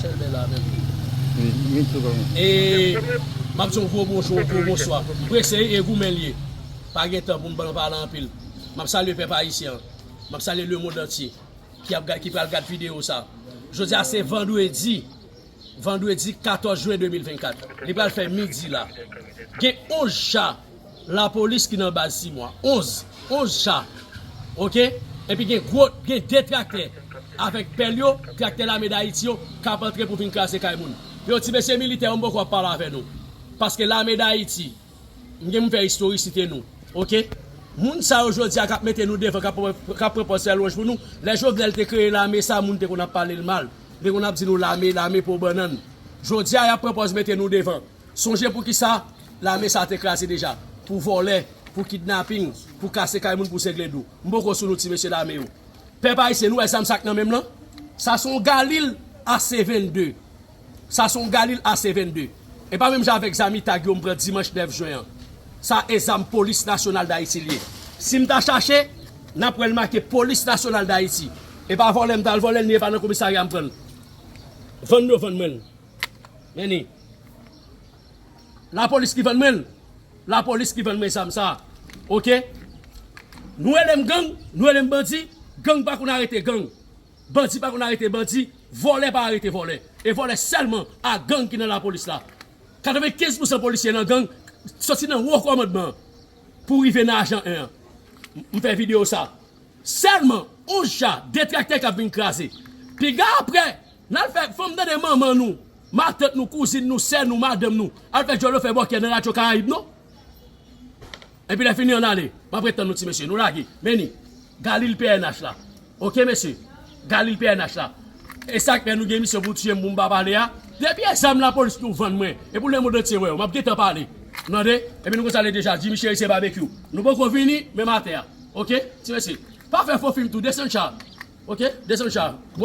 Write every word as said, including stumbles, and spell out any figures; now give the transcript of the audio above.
Wi, wi, tou kòman. E m ap di yon gwo bonjou, yon gwo bonswa. M prese e goumen l ye. Pa gen tan pou m ban pale anpil. M ap salye pèp ayisyen an. M ap salye lemonn antye ki ap gad, ki pral gad videyo sa. Jodi a se vandredi, vandredi katòz jen de mil vennkat. Li pral fè midi la. Gen onz cha lapolis ki nan baz Simwa. Onz, onz cha. Oke? Epi gen gwo, gen de traktè avèk pèl yo, traktè Lame Dayiti yo, k ap antre pou vin kraze kay moun. Yo ti mesye militè yo, m poko ap pale avè nou. Paske Lame Dayiti, m gen pou m fè istorisite nou. Oke? Moun sa yo jodi a k ap mete nou devan, k ap, k ap pran pòz fè lwanj pou nou. Lè Jovenel te kreye lame sa, moun te konn ap pale l mal. Te konn ap di nou lame, lame po bannann. Jodi a, y ap pran pòz mete nou devan. Sonje poukisa lame sa te kraze deja. Pou vòlè, pou kidnaping, pou kase kay moun, pou sengle dou. M poko sou nou ti mesye lame yo. Pèp ayisyen, nou wè zam sa k nan men m lan? Sa se yon Galil A C vennde. Sa se yon Galil A C vennde. E pa menm jan avèk zam Itag yo m pran dimanch nèf jen an. Sa e zam Polis Nasyonal Dayiti l ye. Si m ta chache, n ap wè l make Polis Nasyonal Dayiti. E pa vòlè m t al vòlè l, ni e pa nan komisarya m pran l. Vann yo vann mwen l. Men ni. Lapolis ki vann mwen l. Lapolis ki vann mwen zam sa. Oke? Nou rele m gang, nou rele m bandi. Gang pa konn arete gang. Bandi pa konn arete bandi. Vòlè pa arete vòlè. E vòlè sèlman a gang ki nan lapolis la. Katrevenkenz pousan polisye nan gang, soti nan wo kòmandman an pou rive nan ajan en an. M fè videyo sa. Sèlman, onz cha, de traktè k ap vin kraze. Piga apre, n al fè, fò m tande manman nou, matant nou, kouzin nou, sè nou, madanm nou, al fè djòlò, fè bòkyè nan Radyo Karayib, non? Epi lè fini, ann ale. M ap ret tann nou, ti mesye. Nou lage. Men ni. Galil P N H la. Oke, mesye. Galil P N H la. E sa k fè nou gen misyon pou tiye m pou m pa pale a. Depi e zam lapolis nou vann mwen. E pou lemonn antye wè yo. M ap gentan pale. Nou tande? Epi nou konn sa l ye deja. Jimmy Cheri se babekyou. Nou poko vini, menm atè a. Oke? Ti mesye. Pa fè fo fim tou. Desann cha. Oke? Desann cha. Bon,